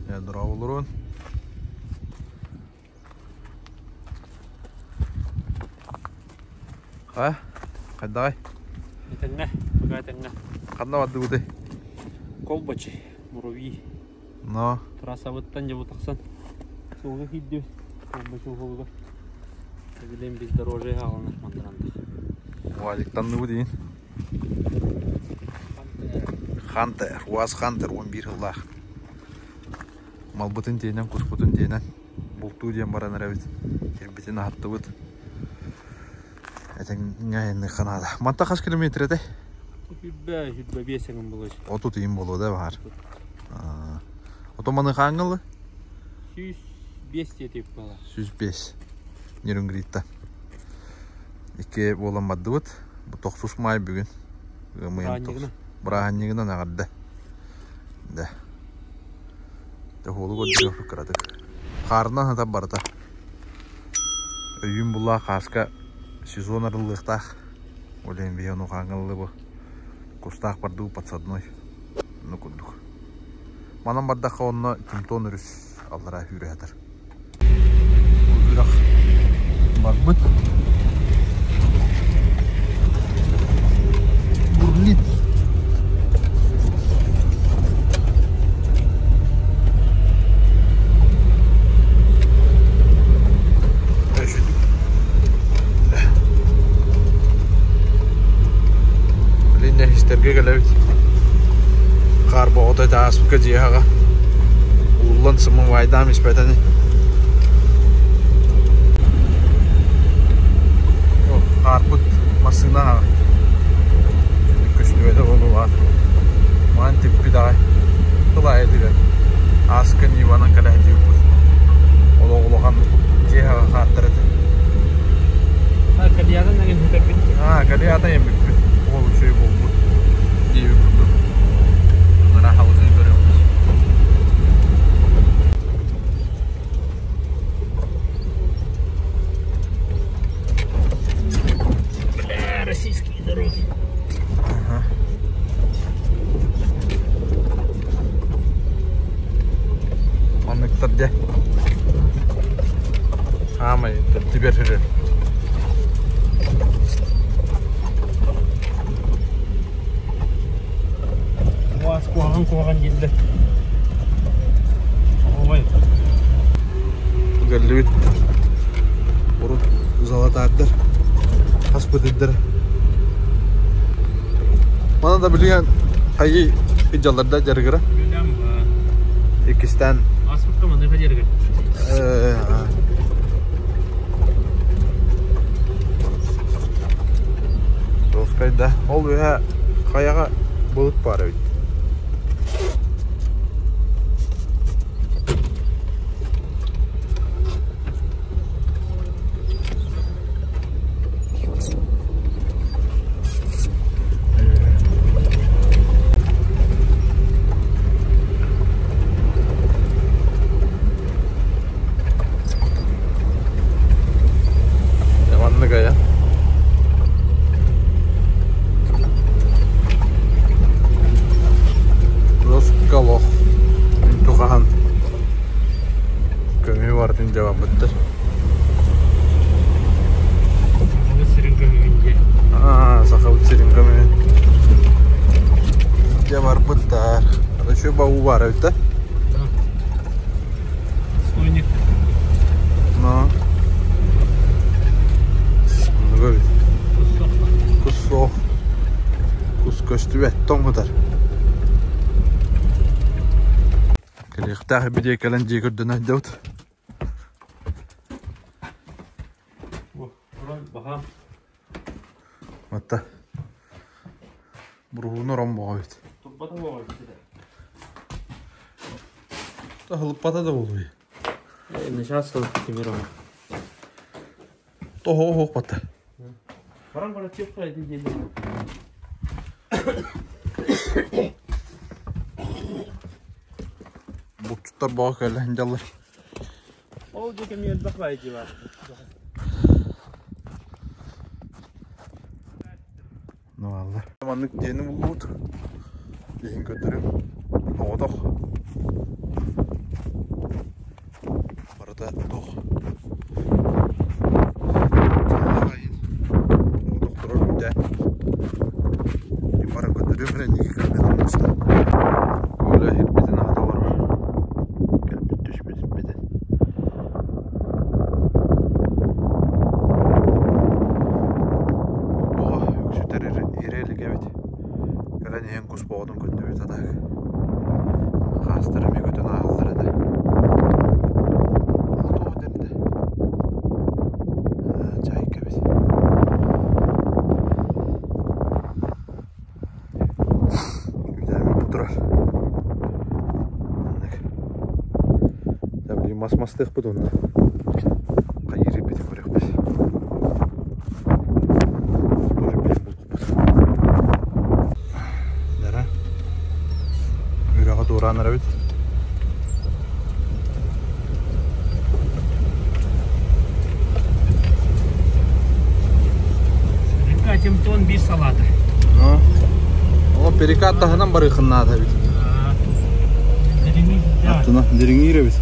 Дорооболорун. Ха, хайдаҕай? Этэҥҥэ, пока этэҥҥэ. Ханна бардыбытый? Колбочи, муравьи. Но. Трассабыттан дьэ бу тахсан суолга киирдибит. Колбочи уһулугар. Билем бездорожье аҕаланар мандарандах. Уазиктанныбыт иин. Хантер, УАЗ Хантер 11 сыллаах. Малбытын тиэнэн, куспутун тиэнэн бултуу диэн баран эрэбит. Ирбитин аһаттыбыт. Этэҥҥэ айанныахха наада. Манта хас километр этэй? Хүрбэ, хүрбэ биэс эҥин буолуо. Отут иин буолуо да баһар. Ото маны хааңылы? 105 диэтик буолар. 105. Нерюнгрита. Икки буолан бардыбыт. Бу тохсус маай бүгүн. Бырааһынньыгынан. Бырааһынньыгынан эҕэрдэ. Да. Тоһуолу көрдөрүөхпүт кыратык. Хаарынан сытар барыта. Өйүүн буллаах хааска сезон арыллыахтаах. Ол иһин биһи ону хааңыллы бу. Кустаах бардыбыт подсадной. Ну курдук. Манан бардахха онно Тимтон өрүс аллараа сүүрэ сытар. Үрэх барбыт. Бурлит. Блин, нэһистэргэ кэлэбит. Хаар боҕото этэ ааспыкка дьиэһэҕэ. Ууллан сымын-вайдаам испэтэни. Хаарбыт массыына аҕа. Көстүбэтэ буолуо Маан типпит аҕай. Тыл аайытыгар ааска Ниванан кэлэ сылдьыбыппыт. Олох улахан дьиэһэҕэ хааттар этэ. А, кальянын эҥин бүтэрбит. А, кальята эммиппит. Ол үчүгэй буолбут диэбит курдук. Анараа халыҥын көрөбүт. Бля, российские дороги. Ага. Манныктар дьэ. Хаамай тибэр сирэр. Уаз куһаҕан куһаҕан дииллэр. Ой. Кэллибит. Урут золотардар хаспытыддар. Мана да билигин хайы дьалларда дьарыгыра. Иккистээн. Аспыкка маныха дьарыгыр. Тоскайда. Ол үһэ хайаҕа былыт баар эбит. Маннык айан. Росколох тухаһан көмүү бартын дьабаммыттар. Сахабыт сирин көмүһүн дьэ. Аа, сахабыт сирин көмүһүн. Дьэ барбыттар. Еще бау бар эбит да? Стойник. Но. Оннуга эбит. Кус суох. Кус көстүбэт, тоҥ сытар. Кэлиэхтээх эбидиэ кэлэн дьиэ көрдөнө сылдьабыт. Матта буруһууну орон боҕо эбит. Турбата боҕо эбит. Таһылыппата да буолуй. Сейчас тимир оҕо. Toho оһох батта. Баран бара тип хайды диэн. Булчуттар боҕо кэлэ сылдьаллар. Ол дьэ кэми элбэх баайдыы бар. Ну Маннык диэни буллубут. Иһин көрдөрүм. Оҕотох. Мас мастыахпыт уонна хайыыр эбитин көрүөхпүт. Тоже билим булбуппут. Дара. Үрэҕи туораан эрэбит. Река Тимтон биир салаата. О, перекат таһынан барыахыннаата эбит. Аттына дириҥиир эбит.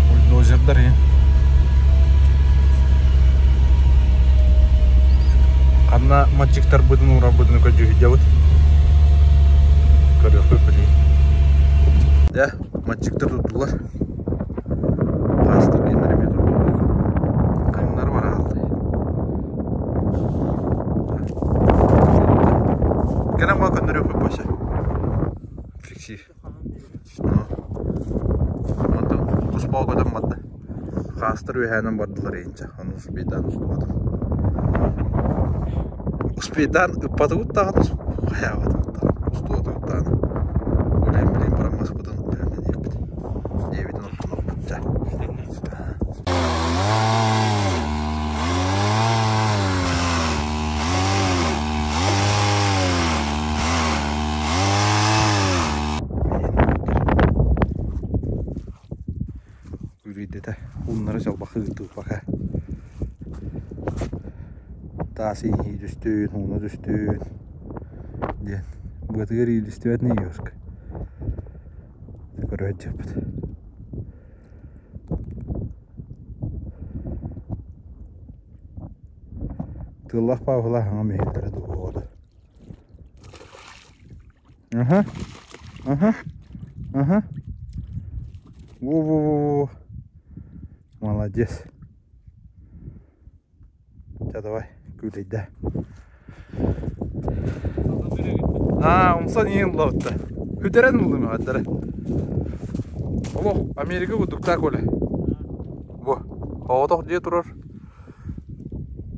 Бульдозердар иһин. Ханна мальчиктарбытын уурарбытын көрдьүһүйдьэбит. Көрүөхпүт билии. Дьэ, мальчиктар туттулар. Хаастар киэннэр эмиэ турдулар. Хаҥнар барааллар. Кэлэн баа көннөрүөхпүт баша. Фикси. Онтон куспаа көтөн барда. Хаастар үөһээнэн бардылар иинчэ. Ону успейдаан устубатым. Успейдаан ыппатыбыт даҕаны хайаабатыбыт даҕаны устубатыбыт даҕаны. Үлэм билин баран маспытын бэлэмнэниэхпит. Дьиэбитин оттонуохпут дьэ. Күрүйдэтэ ууннары чалбахы ыытыыппака таас иһии түстүүн, ууна түстүүн диэн быатыгар иилистибэт ньиоска көрө сылдьыппыт. Тыыллах Павла хаҥа мэһиттэрэ дуоҕа. Аха. Аха. Аха. Во-во-во-во. Молодец. Ча давай, күүлэйдэ. Аа, умсан иһин ыллабытта. Хүтэрэн ыллым эҕэрдэрэ. Олох Америка курдуктаах Коля. Бу, оҕотох дьиэ турар.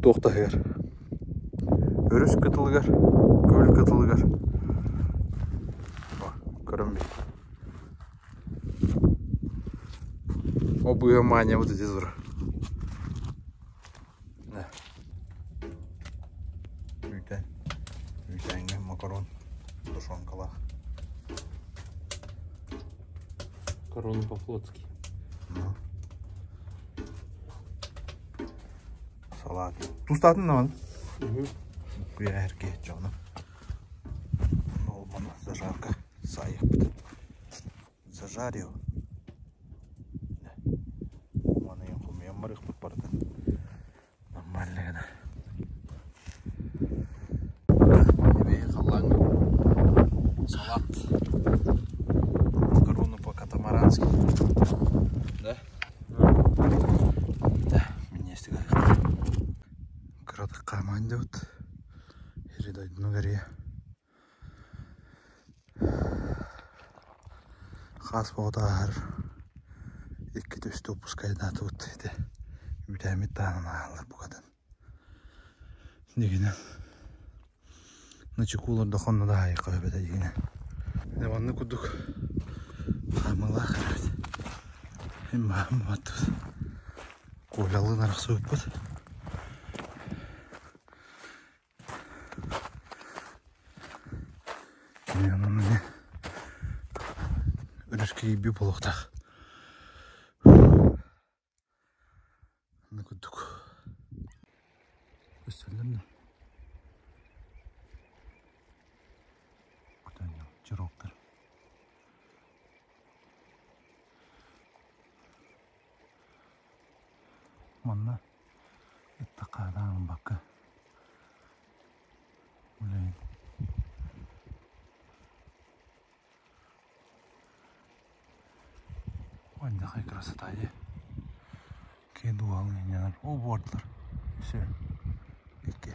Туох таһыгар. Өрүс кытылыгар, күөл кытылыгар. Көрөн бит. О быа маанньабыт ити турар. Үүтэн, үүтээҥҥэ макарон тушенкалаах. Корону по-флотски. Ну. Салат. Тустаатын наван. Күйээрге жону. Ол зажарка сайыппыт. Зажарил. Маны хомуйан барыахпыт барытын. Нормально гына. Халлааҥҥа салат. Макароны по-катамарански. Да? Да, минньиэстик Кыратык хаамаан дьабыт. Ири дойдуну кэрийэ. Хаас боҕото ааһар иккитэ үстэ упускайдаатыбыт ити үүтээммит таһынан ааһаллар букатын. Дигинэн ночекулар да хонно да аайы эбэтэ дигинэн. Дьэ маннык курдук хаамыылаах эбит. Иммаамматтыбыт. Колялыын арахсыбыппыт. Өрүскэ буолуохтаах. Аны курдук көстөллөр да чироктар. Манна ыттахха бакка Блин. Ой, красота дии. Киһи дууһалыын инньэнэр. Оо буордулар. Все. Икки.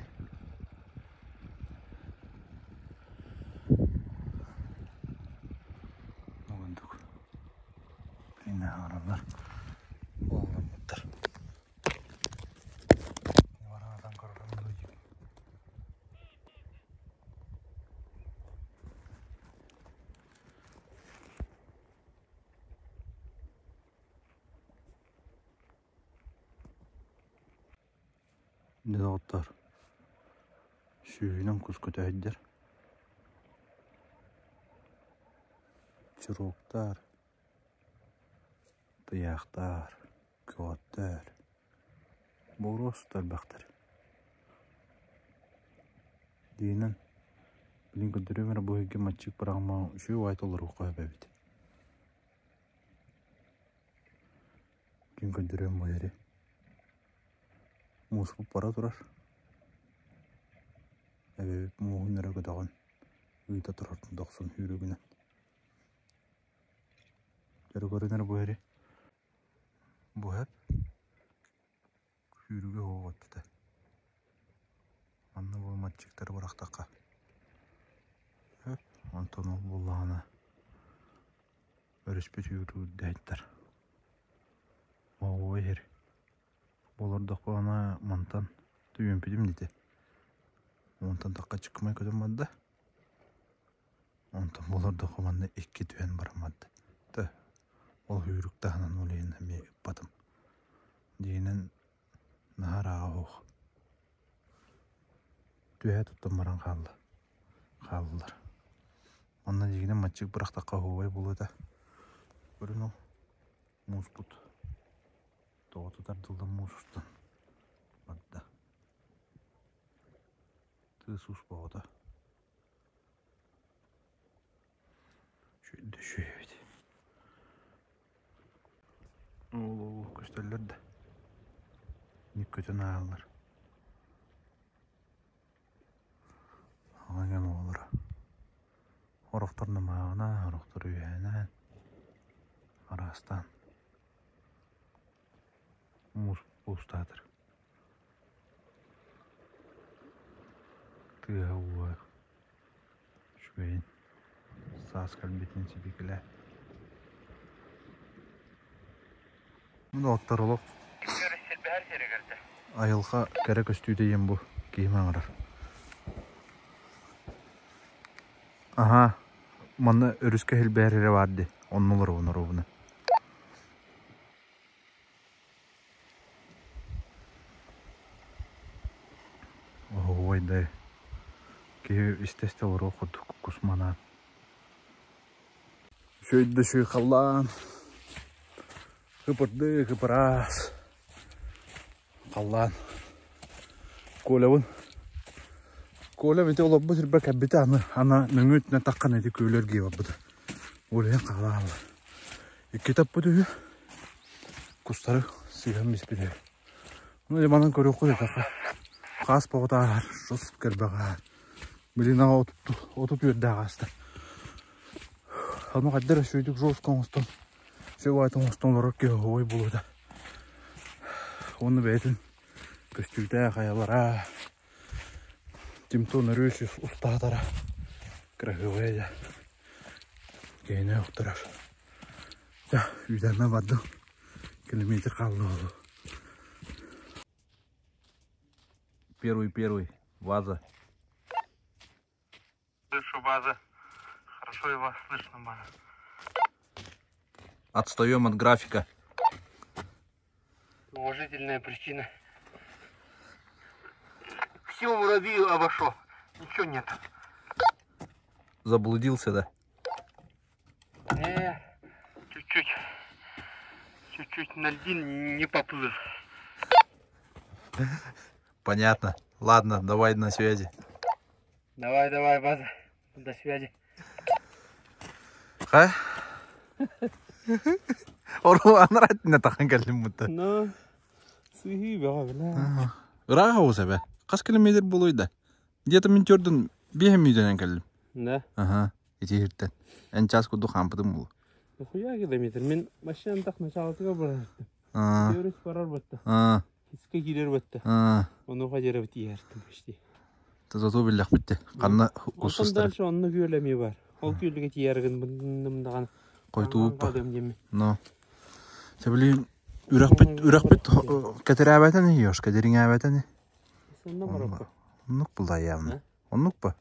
Угундук. Блин, аҕараллар. Уолламмыттар. Дьэ доҕоттоор, сүүһүнэн кус көтөһүйдэр. Чуруоктар, тыйаахтар, көҕөттөр, боруос да элбэхтэр. Диинэн, билин көрдөрүөм эрэ бу иһиргэ маччык быраҕыма үчүгэй уайт олоруохха сөп эбит. Күн көрдөрүөм бу иһири. Мууспут бара турар. Эбэбит мууһун эрэ көтөҕөн ыыта турар дохсун сүүрүгүнэн. Дьөрү көрүнэр бу иһири. Бу иһэп сүүрүгэ уһук өттүтэ. Манна бу мальчиктары бырахтахха сөп. Онтон ол буоллаҕына өрүспүт үүрдэһиттэр. Оҕо иһэр. Олордохпуна мантан түһүмпүтүм дите. Онтон тахха чыккымай көтөн барда. Онтон олордоххо манна икки түһэн баран барда. Та ол сүүрүк таһынан ол иһин эмиэ ыппатым. Дьиҥинэн наһаа ырааҕа суох. Түһэ туттан баран хаалла. Хааллылар. Онно дьиҥинэн маччык бырахтахха оһуобай буолуо этэ. Көрүн ол мууспут тоҕо тардыллан муус устан барда. Тыас-уус боҕото. Үчүгэй да үчүгэй эбит. Ол ол көстөллөр да. Никкөтөн ааһаллар. Аҕаҥ оҕолоро. Сорохтор намыһаҕынан, сорохтор үөһэнэн, араастаан муус уустаатар. Тыаһа-ууһа үчүгэйин, саас кэлбитин сибикилээн. Доҕоттор олох айылҕа кэрэ көстүүтэ диэн бу киһи маҥырар. Аһаа, манна өрүскэ иһилбэһэр эрэ баар дии, онно олоробун оруобуна. Оһуобай да киһи истэ-истэ олоруох курдук кус манаан. Үчүгэй да үчүгэй халлаан, кыпырдыы кыпыраас халлаан. Колябын Коля ити олорбут сирбэр кэлбитэ аны ана нөҥүө өттүнэн таххан ити күөлү эргийэ барбыта. Ол иһин хаалаалла. Икки таппыт үһү. Кустары сыыһан биспит үһү. Ну манан көрүөххүт этэххэ. Хаас боҕото ааһар, жос кэрбэх ааһар. Билин аҕа отут үөрдээх ааста. Ону хайдах эрэ үчүгэйдик жестко оҥостон, үчүгэй оҥостон олорор киһи оһуобай буолуо Уонна бэйэтин көстүүтэ хайалара, Тимтон өрүс устаатара кыраһыабайа дьэ киһини охторор. Дьэ, үүтээммэ бардым. Километр хаалла буолуо. Первый-первый, ваза. Слышу, база. Хорошо и вас слышно, база. Отстаем от графика. Уважительная причина. Все муравьи обошел. Ничего нет. Заблудился, да? Не, чуть-чуть. Чуть-чуть на льдин не поплыл. Понятно. Ладно, давай на связи. Давай, давай, база. До связи. Ха? Ору анарат тахан кэллим бутта. Ну, сыһыы бөҕө бля. Ыраах оҕус эбэ. Хас километр буолуой да? Где-то мин төрдүн биэһин мүйтэнэн кэллим. Да. Аха, ити иһиртэн. Эн час курдук хаампытым буолуо. Нахуя километр? Мин машинам так началатыга барар. Өрүс барар батта. Иске киирэр батта. Онуоха диэри тиийэртим почти. Зато биллэхпит де. Ханна Онтон дальше онно күөл эмиэ бар. Ол күөлгэ тиийэргин быннымдаҕан. Хойутууппа. Но. Сөбүлүүн үрэхпит үрэхпит кэтирээбэтэн ёшка дириҥээбэтэн. Оннук булда явно. Оннук ба?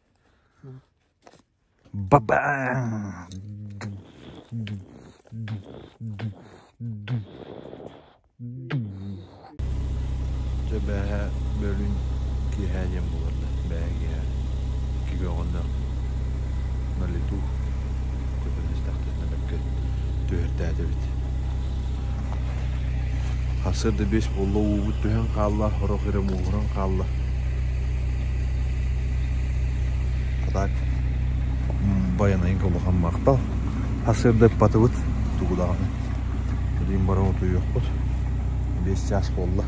Бабаң! Дьэ бэһэ Бөлүүн киэһэ диэн буолар да, бэйэ киэһэ икки көҕөннөөх на лету көтөн истэхтэринэ бэркэ түһэртээтибит. Сарсыарда 5 буолла уубут түһэн хаалла, сорох эрэ мууһуран хаалла. А так Байанайга улахан махтал. Сарсыарда ыппатыбыт тугу даҕаны. Билигин баран утуйуохпут. 5 чаас буолла.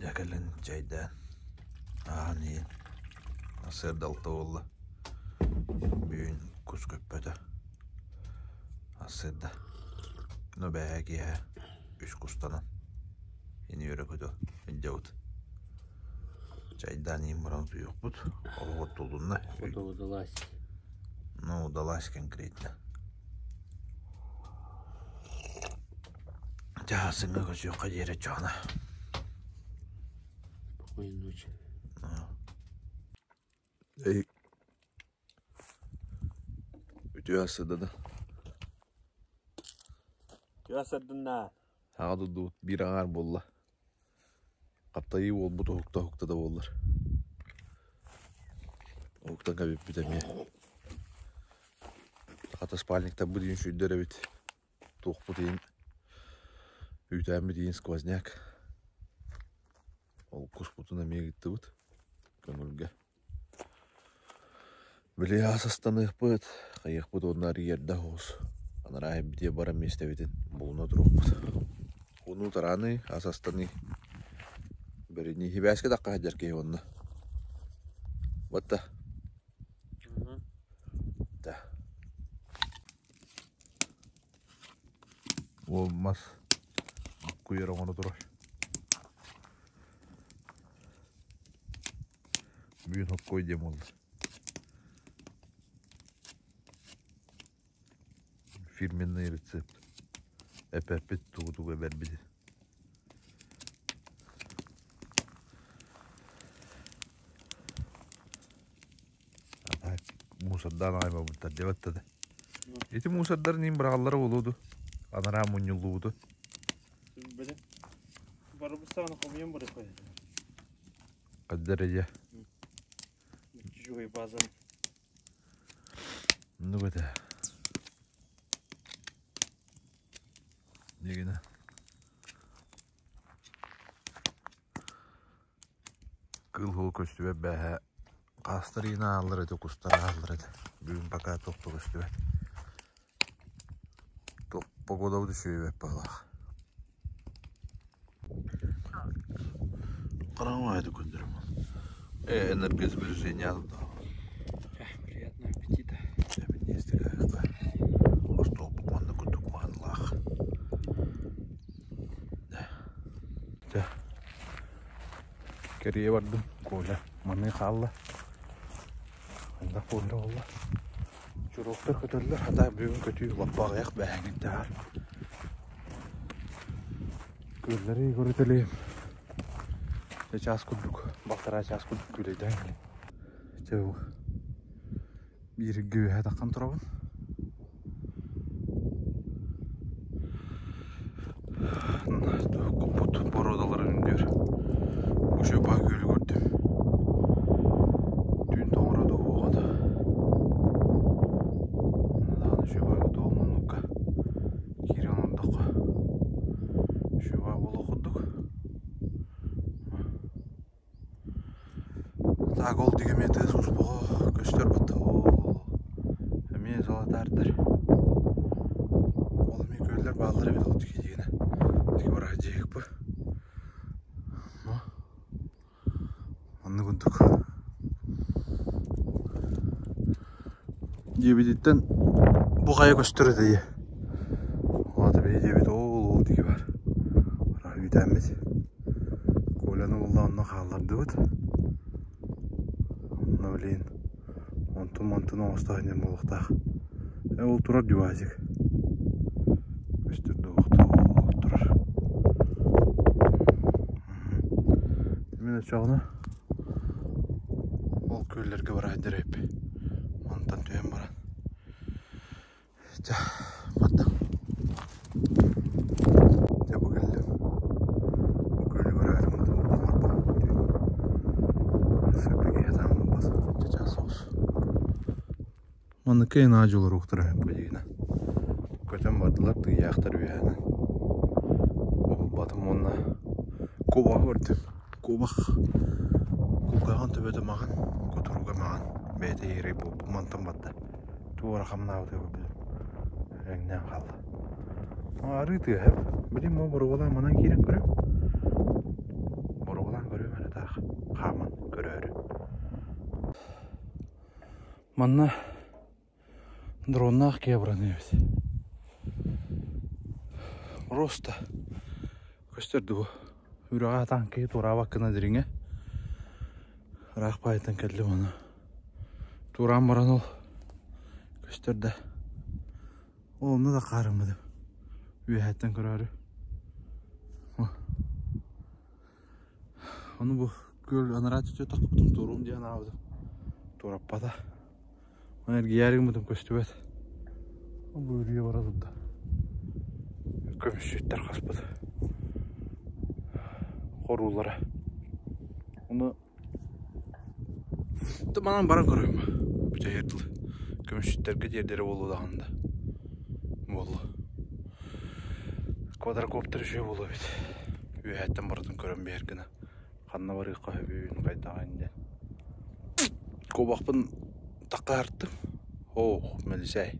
Дьэ кэлэн чэйдээн аһаан иһин сарсыарда алта буолла. Бүгүн кус көппөтө. Сарсыарда ну бэйэ киэһэ үс кустанан ини үөрэ-көтө илдьэбит. Чайдаан иһин баран утуйуохпут. Олох оттулунна. Охота удалась. Ну, удалась конкретно. Дьаһасыҥҥа көсүөххэ диэри чоона. Спокойной ночи. Эй, үтүө сыда да. Үтүө сырдынна. Аҕа дойдубут биир аҥаар буолла. Хаптайыы уолбут уһукта-уһукта да буоллар. Уһуктан кэбиппит эмиэ. Хата спальниктарбыт иһин сүрдэр эбит. Туохпут иһин үүтээммит иһин сквозняк. Ол куспутун эмиэ ыыттыбыт көҥүлгэ. Били аас астаныахпыт, хайыахпыт уонна арыйарда оҕус. Анараа иһэрбитигэр баран миэстэбитин булуна туруохпут. Уну тарааныы, ас астаныы. Бэринии сибээскэ тахха сылдьар киһи уонна. Батта. Да. Уол мас куйар оҥоро турар. Бүгүн хоккой диэн буолла. Фирменный рецепт. Эпэппит тугу-тугу эбэрбит. А так мусордаан аҕай барбыттар диэбэт да. Ити мусордар ним быраҕаллара буолуо дуу? Анараа мунньуллубуту. Билбэтим. Барыбыстаҕына хомуйан барыахха. Хаддар эдьэ. Чужой базаны. Ну это. Дегene. Кыыл хол көстүбэт бээһэ хаастар иин ааллар этэ, кустар ааллар этэ. Бүгүн пока туох да көстүбэт. Туох погодабыт үчүгэй баалаах. Хараҥа аайы көрдөрөм. Э, энергосбережение Приятного аппетита. Остуолбут манна курдук маанылаах. Дьэ, кэрийэ бардым, Коля маныы хаалла. Хайдах буолара буолла. Чуруктар көтөллөр, хата бүгүн көтүү лаппа аҕыйах бээһэҥҥитээҕэр. Күөллэри көрүтэлиэм. Дьэ чаас курдук, балтараа чаас курдук күүлэйдээн кэлин. Дьэ бу бииргэ үөһэ таххан турабын. Куппут боруодаларын үрдүөр. Учуоппа күөлү көрдүм. Түүн тоҥоро дуоһуоҕа да. Даҕаны учуоппа туол муннукка киирэн олордоххо учуоппа буолуох курдук. Так ол диги эмиэ тыас успоҕо көстөр батта эмиэ золотардар ол эмиэ күөллэр бааллар эбит ол диги диэнэ диги бараһа дьиэхпэ маннык курдук диэбититтэн бу хайа көстөр этэ дии ол биһи диэбит ол ол диги бар үүтээммит Коляны булла онно хааллардыбыт. Онно блин онтун-мантын оҥосто сылдьан буолуохтаах. Э ол турар дювазик. Көстөр да турар. Мин оччоҕуна ол күөллэргэ бара сылдьар эбиппин. Мантан түһэн баран. Чэ, бардым. Дьэ бу кэллим. Бу күөлү көрөөрү гыммытым бу түүн. Сырдык иһэ буолбат. Чычаас соҕус. Маннык кыайан дьулуруохтара үһү Көтөн бардылар тыйаахтар үөһэнэн. Уһулбатым уонна куобаҕы көрдүм. Куобах кулгааҕын төбөтө маҕан, кутуруга маҕан. Бэйэтэ иһирэй буолбут мантан барда. Туора хамнаабыта билим. Эҥнээн хаалла. Арыы тыаһа. Билим ол боруобалаан манан киирэн көрүм. Боруобалаан көрүөм эрэ таах. Хааман көрөөрү. Манна дроннаах киһи эбит. Просто көстөр дуу. Үрэҕэ атаан киһи туораабаккына дириҥэ. Ыраах баайтан кэллим ону. Туораан баран ол көстөр да. Ол онно да хаарыммытым. Үөһэттэн көрөөрү. Ону бу күөл анараа өттүгэр тахпытым туоруом диэн анаабытым. Туораппата. Оны эргийээри гыммытым көстүбэт. Бу үрүйэ бара турда. Көмүсчүттэр хаспыт хоруулара. Ону манан баран көрөм. Бүтэһигэр дылы. Көмүсчүттэргэ тиэрдэрэ буолуо даҕаны да. Буолла. Квадрокоптер үчүгэй буолуо эбит. Үөһээттэн барытын көрөн биһэр гына. Ханна барыахха сөбүн, хайдаҕын диэн. Куобахпын такаартым. Оох, мэлисээй.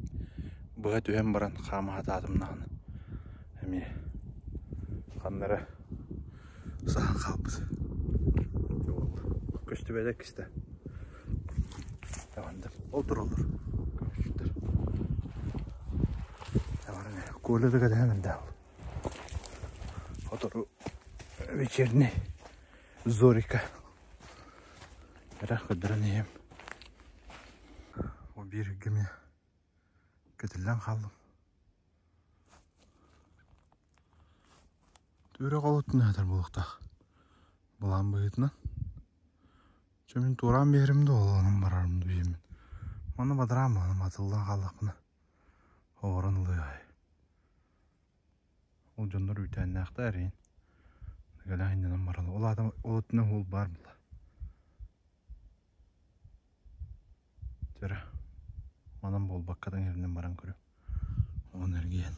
Быһа түһэн баран хаама сатаатым даҕаны. Эмиэ ханна эрэ саһан хаалбыт. Көстүбэтэ кистэ. Ол тураллар. Көмүсчүттэр. Коля да кэтэһэн эрдээх. Сотору вечерний зорика. Эрэ көрдөрөн иһиэм. Бу биир гими көтүллэн хааллым. Түөрэх олуттун аһатар буолуохтаах. Былаан быһыытынан. Чэ мин туораан биэрим да олоонум барарым дуу Маны бадараан мааны матыллан хааллахпына оҕорон ылыаҕай. Ол дьоннор үүтээннээхтэр эриин. Гэлээх иннинэн баран ол аата ол өттүнэн уол баар буолла. Төрө. Манан буолбакка таҥырынан баран көрүм. Оон эргийэн.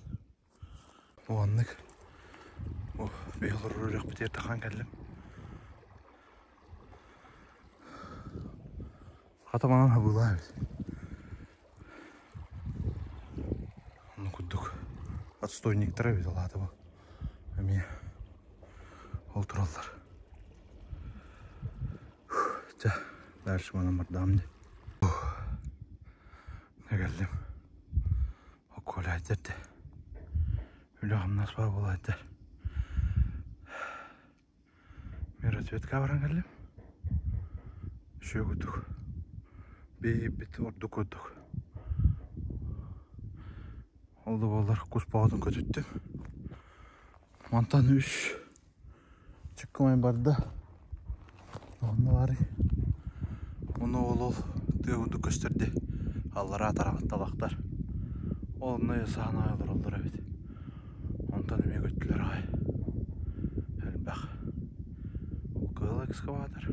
Уоннык. Бу биһи олорор үрэхпитигэр тахан кэллим. Хата манан хабыылаа эбит. Ону курдук отстойниктара эбит ол аата бу. Эмиэ ол тураллар. Чэ, дальше манан бардаам дии. Кэллим. Оккуоляйдар де. Үлэ-хамнас баар буолаайдар. Мироцветка баран кэллим. Үчүгэй курдук. Биһиги ордук курдук. Ол да буоллар кус бөҕөтүн көтүттүм. Мантан үс чыккымай барда. Онно баарый. Ону ол ол тыа курдук көстөрдө. Аллараа талахтар. Ол онно саһан аҕай олороллор эбит. Онтон эмиэ көттүлэр аҕай. Элбэх. Ол кыһыл экскаватор,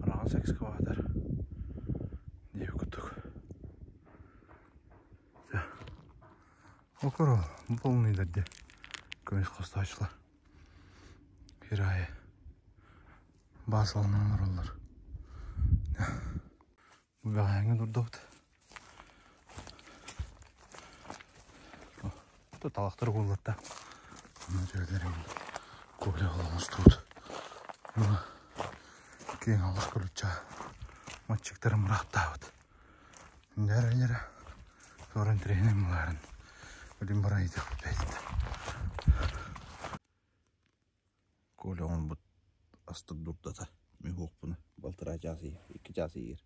араҕас экскаватор диэбит курдук. Окоро полныйдар дии. Көмүс хостоочулар. Хир аайы баасаланан олороллор. Бу бэҕэһээҥҥи турдубут. Талахтар угуллар Онно дьүөлэр Коля олоҥостуут. Киэҥ алыс кулучча маччыктарын бырахтаабыт. Ньара-ньара туоран тирэһинэн мылаарын. Билин баран итиэхпит бэйдэ. Коля оҥорбут астык дурдата миһуохпуна балтараа чаас иһэр, икки чаас иһэр.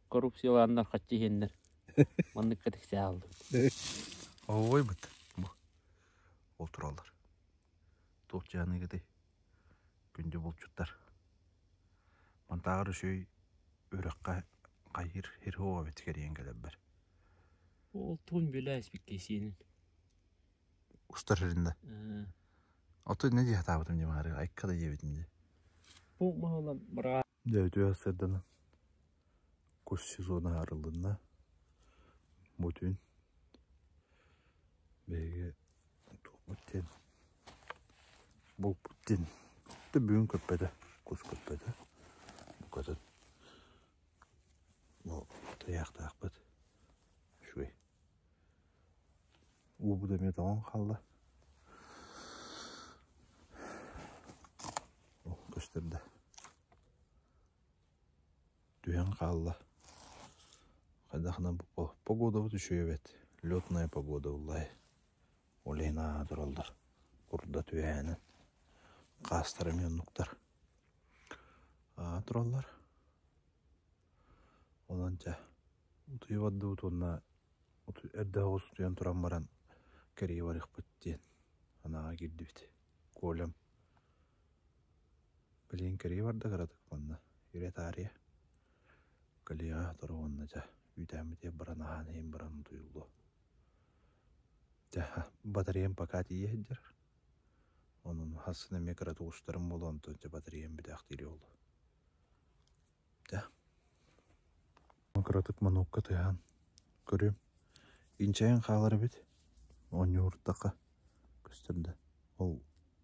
Коррупциялааннар хаччы иһэннэр манныкка тиксэ хааллыбыт. Ой быт бу ол тураллар. Туох дьаныгытай күндү булчуттар. Мантааҕар үчүгэй үрэххэ хайыыр хир-хоҕо эбит кэрийэн кэлэрбэр. Ол тугун билэ испиккэ сиэнин. Устар сиринде. Ото не дии хатаабытым дии маары айка да диэбитим дии. Бу маһылан бара. Дьэ үтүө сырдана. Кус сезона арыллынна. Бу түүн биһиги туохпут диэн булпут диэн бүгүн көппөтө, кус көппөтө. Букатын бу тыйаахтаахпыт. Үчүгэй. Уубут эмиэ тоҥон хаалла. Көстөр да. Түһэн хаалла. Хайдахына погодабыт үчүгэй эбит. Летная погода буллай. Ол иһин ааһа тураллар. Курда түһээнин. Хаастара эмиэ оннуктар. Аа тураллар. Онон чэ утуйа бардыбыт уонна эрдэ оҕус утуйан туран баран кэрийэ барыахпыт диэн санааҕа киирдибит. Колям билигин кэрийэ барда кыратык манна ирэ таарыйа. Кэлиэҕэ сотору уонна дьэ үүтээммитигэр баран аһаан иһэн баран утуйуллуо. Дьэ батареям пока тиийэ сылдьар. Онон хассын эмиэ кыратык устарым буолуо онтон дьэ батареям бүтээхтиир буолуо. Дьэ. Кыратык манокка тыаһаан көрүөм. Инчэйэн хаалар эбит. Оонньуур-ыртахха көстөр да. Ол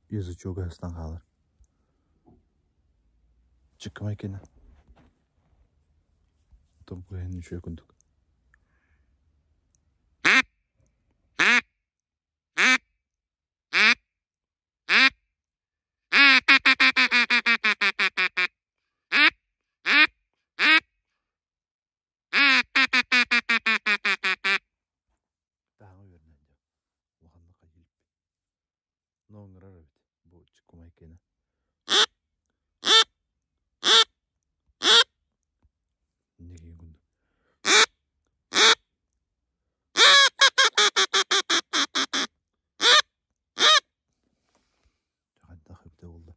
язычога сыстан хаалар. Чыккымай кэнэ. Оттон бу иһин үчүгэй курдук. Таһаҥа үөрэнэн дьэ улаханнык хайыы иликпин. Но ыҥырар эбит бу чыккымай киэнэ. Инники курдук. Хайдах эбитэ буолла.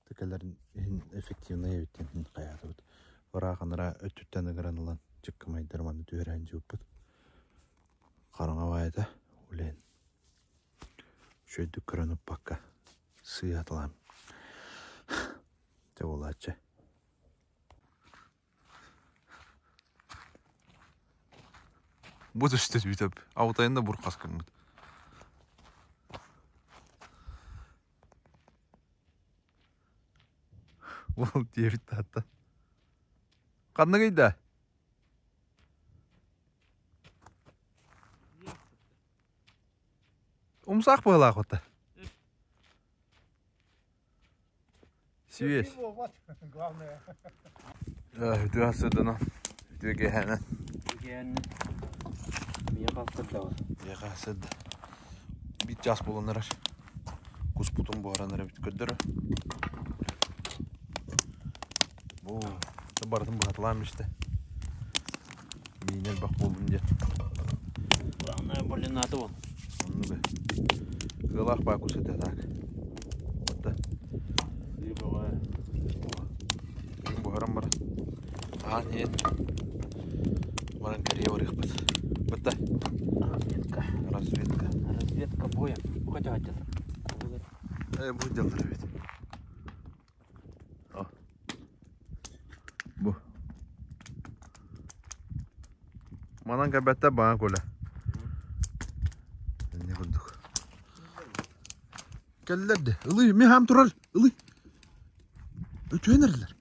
Текелерин иһин эффективнай эбит диэн хайаатыбыт. Ыраах анараа өттүттэн ыҥыран ылан чыккымайдар манна түһэрэн дьиэппит. Хараҥа баайата үлээн. Үчүгэйдик көрөн ыппакка сыыһа атылаан. Дьэ буолааччы. Бу түстэ бүтөп. Аутайын да буркас гыммыт. Ол диэбит таатта. Ханнык ыйда? Умсаах быһылаах ота. Связь. Главное. Үтүө сыдана. Үтүө киэһээнэ. Киэһээнэ. Миэхэ сырдабыт. Миэхэ сырда. Биир чаас буолан эрэр. Куспутун буһаран эрэбит көрдөрө. Бу барытын быһатылаан биштэ. Миин элбэх буоллун диэн. Главное, блинаты вон. Оннук. Кыалаах баа кус этэ так. Отта. Буһаран баран. Аан иһин. Баран кэрийэ барыахпыт. Бытта. Разведка. Разведка. Разведка боем. Хотя хотел. Бу дьаллар эбит. Бу. Манан кэлбэттэр баҕа көлө. Инни курдук. Кэллэр де. Ылый, ми хаам турар. Ылый. Өтүөн эрэлэр.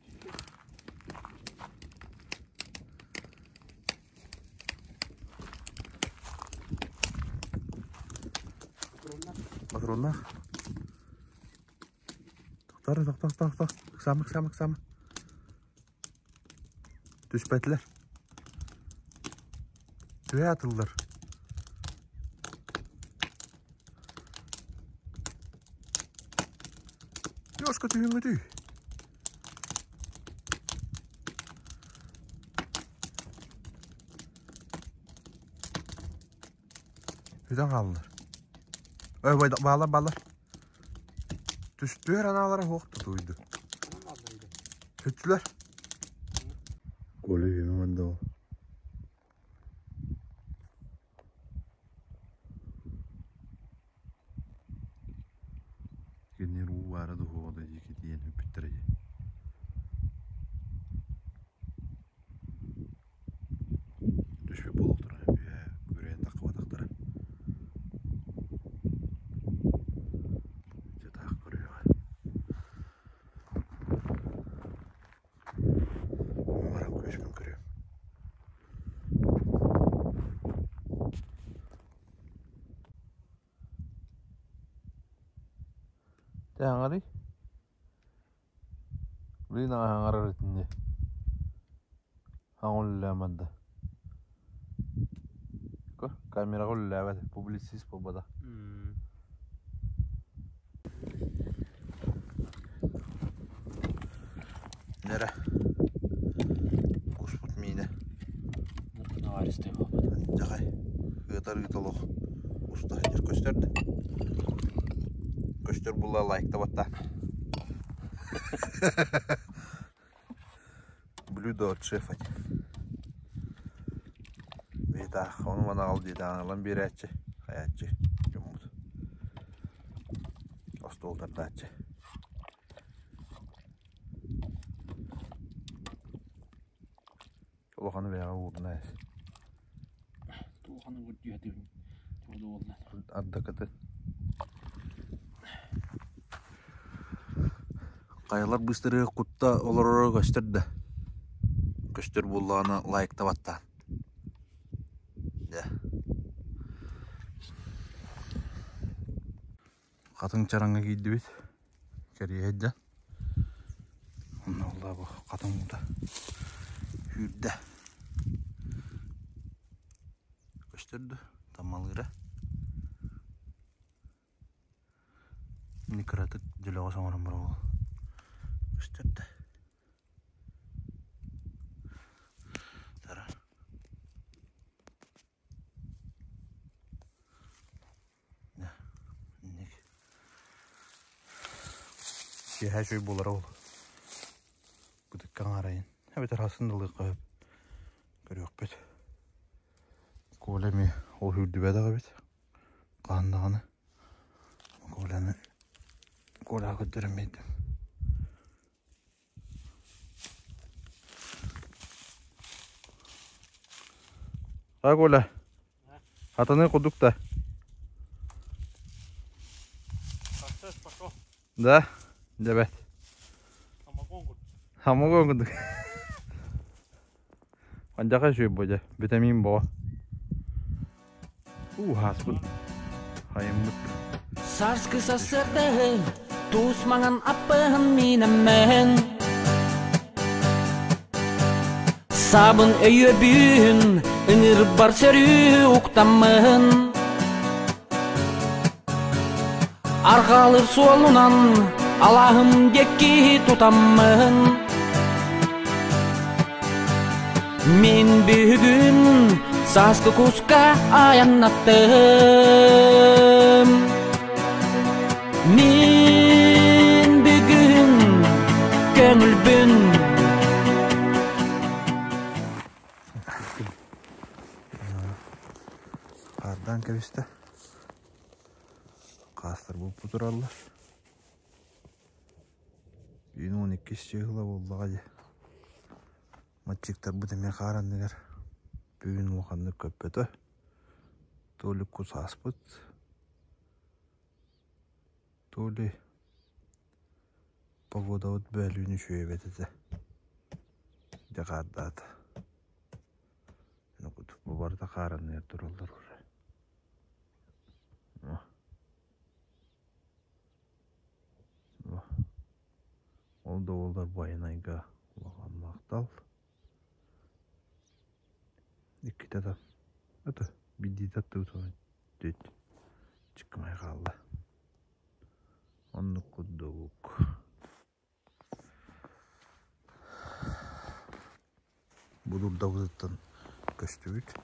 Патроннаах. Тохтор, тохтор, тохтор. Ыксаама, ыксаама, ыксаама. Түспэтилэр. Түһэ атыллар. Ёшка түһүҥҥүтүй. Бүтэн хааллар. Ой, баалар, баалар. Түстүөр анаалара суох тутуйду. Сүттүлэр. Коля үөмэ манна ол. Баара дуу суоҕа дуу диэки тиийэн бүппүттэрэ дии. Түспүт буолуохтара үөһэ күрэйэн таххыбатахтара. Дьэ таах көрүөҕэ. Баран күөспүн көрүөм. Тэҥэрий? Блин аҥарар итинни. Аҥа үлэлээмэн да. Камераҕа үлэлээбэт, публицист буолбатах. Нэрэ куспут миинэ. Дьахай ыытар ыыт олох уста сылдьар көстөр да. Көстөр була лайктабатта. Блюдо от шефа Бейтаах ону маны аҕал диэтэ аҥалан биэрээччи хайааччы дьоммут остуол тардааччы Улаханы бэйэҕэ уурдун ээс. Улаханы уурдуйатыбын туоду буолла. Ардакыты. Хайалар быстырыа кутта олороро көстөр да. Көстөр буоллаҕына лайктабаттаан. Дьэ. Хатыҥ чараҥҥа киирдибит. Кэриэһит дьэ. Онно буолла бу хатыҥ уута сүүрдэ. Көстөр да таммалыыра. Ини кыратык дьөлөҕөс оҥорон барабыл. Көстөр да. Тара. Киэһэ үчүгэй буолара ол. Бытыкка аҥаарайын. Эбэтэр хасын да ылыахха сөп. Көрүөхпүт. Коля эмиэ ол сүүрдүбэтэх эбит. Хаһан даҕаны. Коляны Коляҕа көрдөрөн биэрдим. А, Коля, атаны курдук да? Процесс пошел. Да, дебет. Самогон курдук. Самогон курдук. Андьаха үчүгэй бу дьэ, витамин боо. Уу, ааспыт. Хайыммыт. Сарскы сарсыардаһы туус маҥан аппыһын миинэммэһин Сабын өйөбүүн ыҥырбар сөрүү уктаммыһын Арҕаалыр суолунан алааһым диэки тутаммын Мин бүгүн сааскы куска айаннаттым Мин бүгүн көҥүлбүн Хаардаан кэбистэ. Хаастар буолпут тураллар. Түүн уон иккис чыыһыла буоллаҕа дии. Мальчиктарбыт эмиэ хаар анныгар түүн улаханнык көппөтө. То ли кус ааспыт, то ли погодабыт бөөлүүн үчүгэй эбит этэ. Дьэ хаардаата. Бу барыта хаар анныгар тураллар уже. Ол да буоллар Байанайга улахан махтал. Иккитэ да это биирдиитэ аттыбытынан түт чыккымай хаалла. Оннук курдук. Бу дурдабытыттан көстүбүт.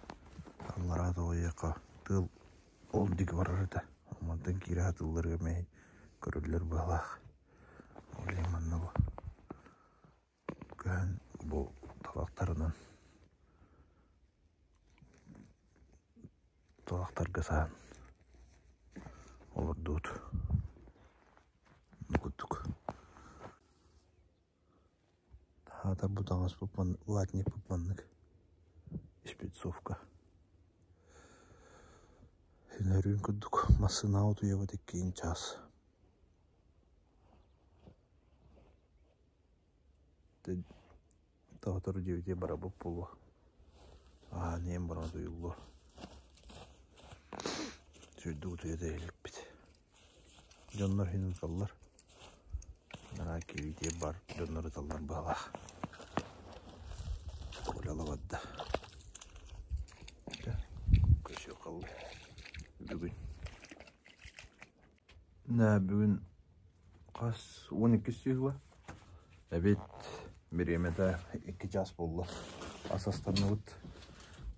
Аллараа тоҕойуохха тыал ол диэки барар этэ. Мантан киирэ сатыылларыгар эмиэ көрүллэр быһыылаах. Ол иһин манна бу көһөн бу талахтарынан талахтарга саһан олордубут. Бу курдук. Ата бу таҥаспыт ватникпыт маннык спецовка. Өнөрүүн курдук массыынаҕа утуйабыт иккиин чаас. Тоҕотору диэбитигэр барабыт буолуо. Аһаан иһэн баран утуйуллуо. Сүрдүк утуйа да иликпит. Дьоннор иһин ыталлар. Наһаа киирии бар дьоннор ыталлар быһалаах. Коля барда. Көсүө халла. Бүгүн. Да, бүгүн хас 12 числа. Эбит бириэмэтэ 2 час буолла. Ас астанныбыт.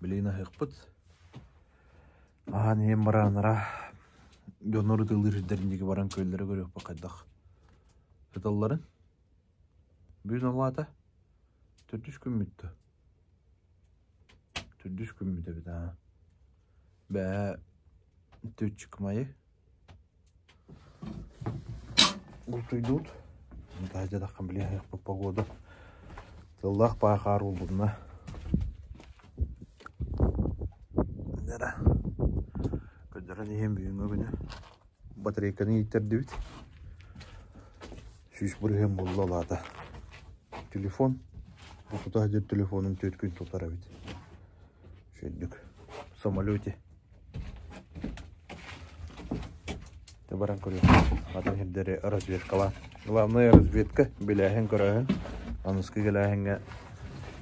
Билигин аһыахпыт. Аһаан иһэн бараанара дьоннор ытыалыыр сирдэрин диэки баран күөллэри көрүөхпүт хайдах сыталларын. Бүгүн ол аата төрдүс күммүт дуо? Төрдүс күммүт эбит аа. Бээ түччүкмайы бултуйдуут. Таһырдьа таххан билиэхпит погода. Тыллаах баа хаар буолбутуна. Нера. Көрдөрөн иһин бүгүҥҥү күнү. Батарейканы ииттэрдибит. 100% буолла ол аата. Телефон. Бу тута сылдьар телефонум түөрт күн тутар эбит. Үчүгэйдик. В самолете. Баран көрүөххэ. Атын сирдэри разведкалаан. Главное разведка, билээһин көрөөһүн. Аныскы кэлээһиҥҥэ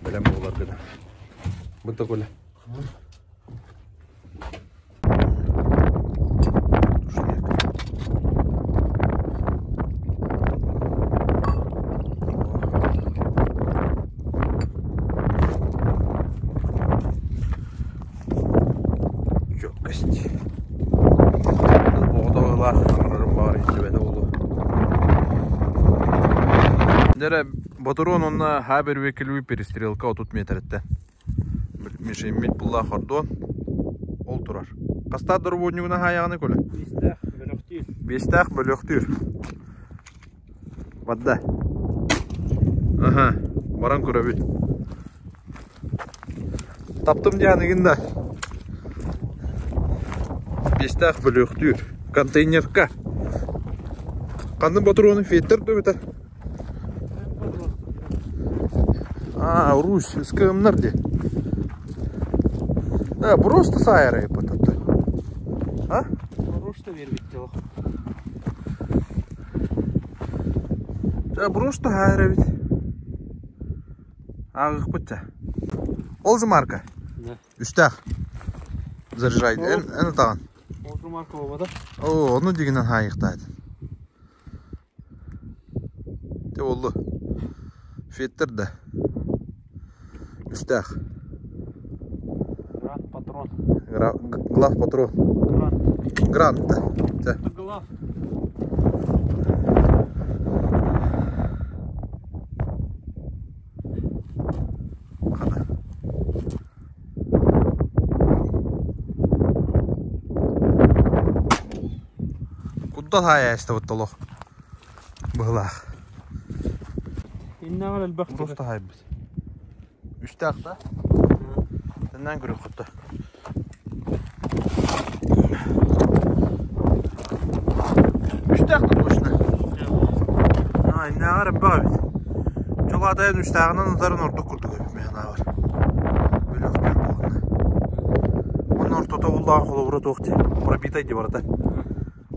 бэлэм буолар гына. Бу Коля. Четкость. Дэрэ, ботуруон онно хабер векилүү перестрелка 30 метреттен. Мишеммит булла хордуон. Ол турар. Хастаах дорубуонньугуна хаайаҕыный Коля? Биэстээх бөлөхтүүр. Биэстээх бөлөхтүүр. Бадда. Аха, баран көрөбүт. Таптым дианыгын да. Биэстээх бөлөхтүүр. Контейнерка. Ханнык ботуруону феттер дөбүтэ? А, Русь, СКМнар де. Да, просто сайрай потом. А? Просто вербит дело. Да, просто хайра ведь. Ағық Ол же марка? Да. Үстәх. Заряжайды. Эн, эн таған. Ол же марка болбада. О, оны дегеннен хайықтайды. Те болду. Феттер да. Үстәх. Грант патрон. Глав патрон. Грант. Грант да. Те. Глав. Қана. Куда хайа вот Быһылаах. Иннәҕэр элбэх Просто хайбыт. Үстээх да? Тэннээн көрүөххүт да. Үстээх да точно. А, иннээҕэр элбэх эбит. Чол аатайан үстээҕинэн ытарын ордук курдук эбит мин санаабар. Бөлөхтүүр буолунна. Уонна ортото буллаҕын холобура туох дии. Пробитай дии барыта.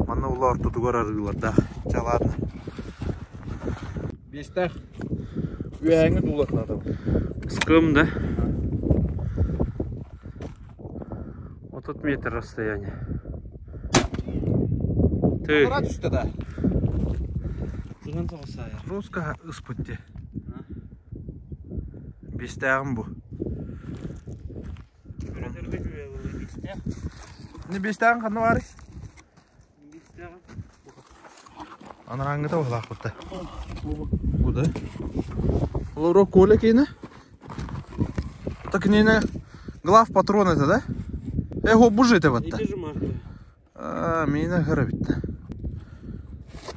Манна ула ортотугар арыылардаах. Чэ, ладно. Биэстээх үөһээҥҥи дуулатын атабын. Скым, да? Вот тут метр расстояние. Ты. Аппарат түстэ да. Сыгын соҕусаайар. Руска ыспытте. Биэстээҕим бу. Не биэстээҕин ханна баарый? Анарааҥҥыта быһалаахпыт да. Бу да. Олоро Коля киинэ. Так киниэнэ глав патрон это да? Э, бу же это вот. Ити же марка. А, миэнэ ыһар эбит да.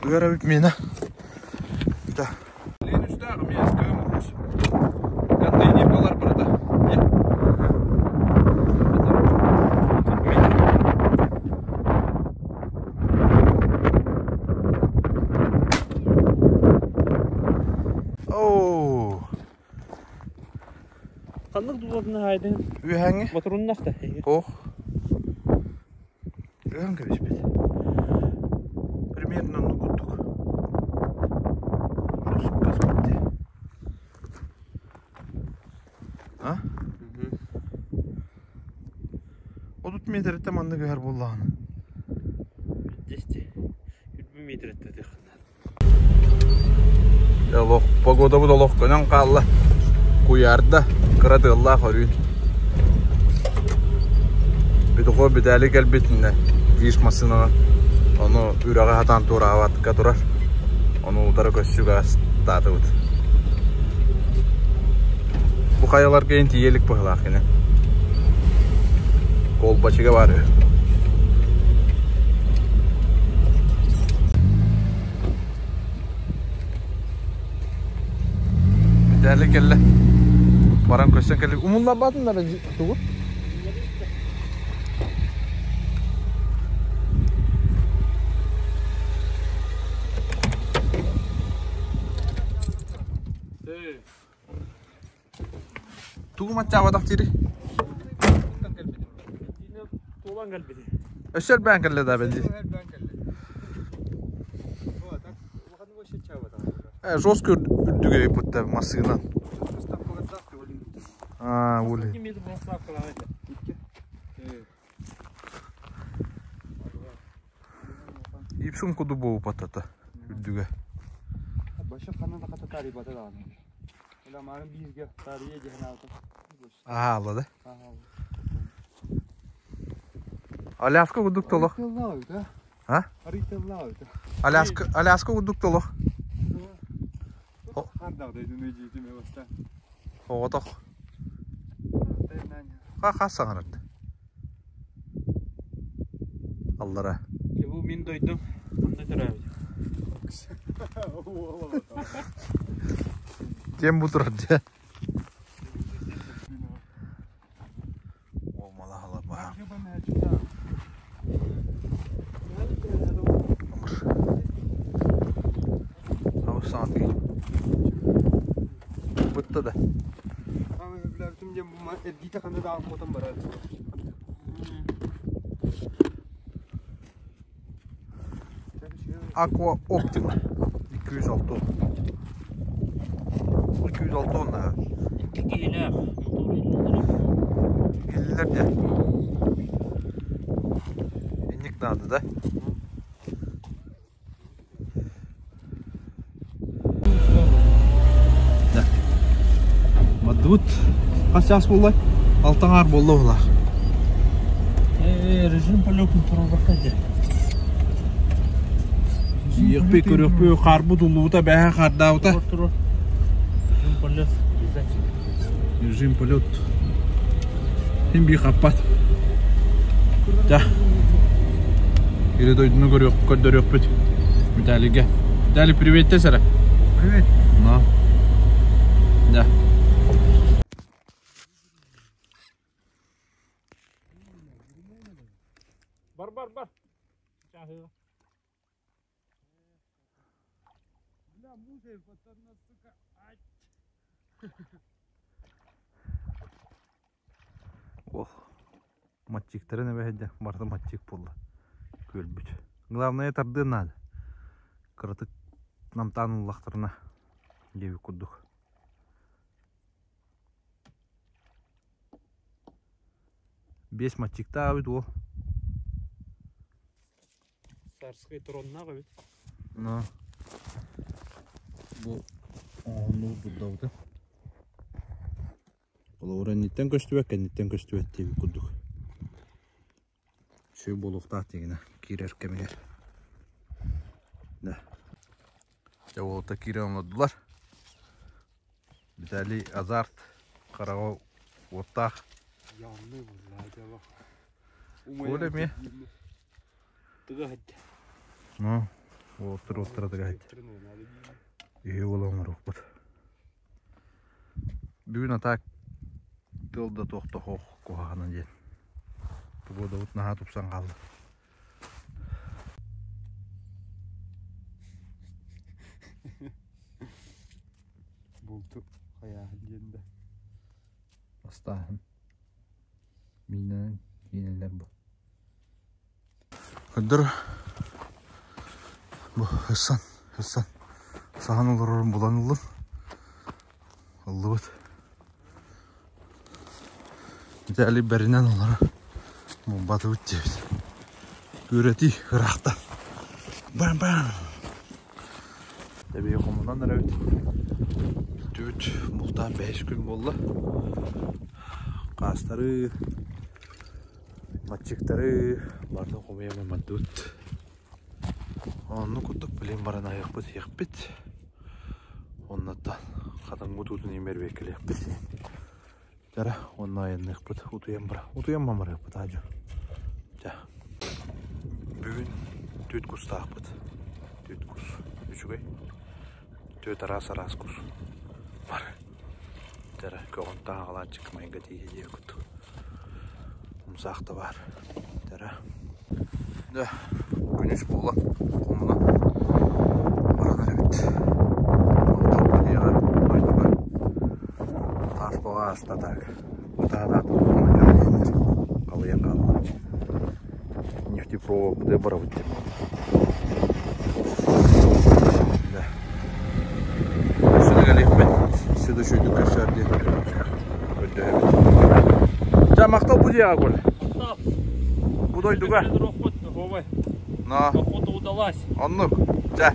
Ыһар эбит миэнэ. Да. Оо. Ханнык дуулатын хаайдың? Үөһээҥҥи? Ботуруннах да. Ох. Ыһан кэбиспит. Примерно оннук курдук. Жестко дии. А? 30 метрттэн маннык ыһар буоллаҕына. 200 метрттэ тыххына. Олох погодабыт олох көнөн хаалла. Куйаарда, кыра тыаллаах өрүүн. Петухов Виталий кэлбитинэ виш массыынанан ону үрэҕи хатаан туораабатка турар. Ону утары көссүк астаатыбыт. Бу хайаларга ин тиийэ илик быһылаах кини. Колбачыга бар үһү. Виталий кэллэ. Баран көстөн кэлли. Умулларбатыннар тугу? Тугу маччаабатах дири? Туолан кэлбити. Өссө элбээн кэллэ да бензин. Жестко үрдүгэ ыппыттар массыынан. А, ули. Ипсум куду буолбатата үрдүгэ. Аха, да? Аляска курдук толох. А? Аляска, Аляска курдук толох. Оҕотох. Ха-ха саҥарар. Аллара. Бу мин дойдум. Онно төрөөбүт. Кем бу турар дьэ? Ол малаһала баһаам. Абыс саҥа Бытта да. Aqua Optima 206 206 онна. Икки киһилээх мотор Иллер де. Инник надо, да? Да. Маддыбыт. Хас час буоллай? Алтаҥаар буолла буоллах. Режим полетун туруорбакка дьэ. Иэхпи көрүөхпү хаарбыт уллубута бэһэ хардаабыта. Режим полет обязательно. Режим полет. Син бии хаппат. Да. Или дойдуну көрдөрүөхпүт. Виталийге. Виталий, привет сара. Привет. Ну. Да. Бар бар бар. Ох, матчиктарын эбэһэдэ барыта матчик буолла. Күөлбүт. Главное тардыан наада. Кыратык намтаан ыллахтарына диэбит курдук. Биэс матчиктаах эбит уол. Царскай троннаах эбит. Но бу оҥоһуннубут бурдабыты. Холобура инниттэн көстүбэт, кэнниттэн көстүбэт диэбит курдук. Үчүгэй буолуохтаах диигинэ киирэр кэмигэр. Да. Дьэ уолаттар киирэн олордулар. Виталий азарт хараҕа уоттаах. Коля эмиэ. Тыга иһиттэ. Ну, уоттар уоттара тыга иһиттэ. Үһү уола оҥоруохпут. Бүгүн атаак тыал да туох да суох куһаҕана диэн. Погодабыт наһаа тупсан хаалла. Хайааһын диэн да. Астааһын. Миинэнэн киинэлэр бу. Көрдөр бу ыссан, ыссан. Саһан олорорун булан ыллым. Ыллыбыт. Итали бэринэн олоро. Булбатыбыт диэбит. Күөрэтии ыраахта. Бам-бам! Эбии хомунан эрэбит. Бүттүбүт. Бултаан бэһис күн буолла. Хаастары, маччыктары барытын хомуйан бардыбыт. Онну курдук билин баран айыахпыт иэхпит. Оннуттан хатыҥмыт уутун имэрбиэккэлиэхпит. Дьара онно айанныахпыт утуйан бара. Утуйан мамарыахпыт аадьу. Дьэ. Бүгүн түт кустаахпыт. Түт кус. Үчүгэй. Түөт араас-араас кус. Бар. Дьара көҕүн тааҕалааччык майга тиийэ диэ кут. Умсаах да баар. Дьара. Дьэ, күнүс буола хомунан баран эрэбит. Онтон диэҕэ дойдуга тааспаҕа ааста так. Ытаатаат халыйан хаалла. Нефтепроводпытыгар барабыт диэн. Да. Өссө да кэлиэхпит. Өссө да үчүгэйдик көрсөөр диэн көрдөһөбүт. Дьэ, махтал бу диэҕэ, Коля. Бу дойдуга. Но. Охота удалась. Оннук. Дьэ.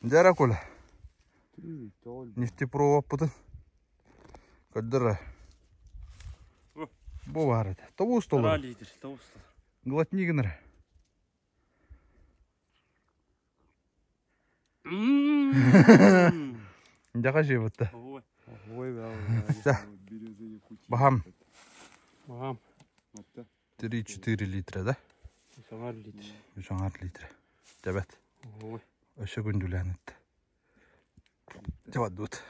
Дьэ Коля. Нефтепроводпутун көрдөр. Бу баар этэ. Тобус толору. литр, тобус Глотни гынар. Дьаха жибытта. Бахам. Бахам. 3-4 литра, да? Үс литр. Үс литр. Тэбэт. Өссө күндүлээн этте. Чабадут.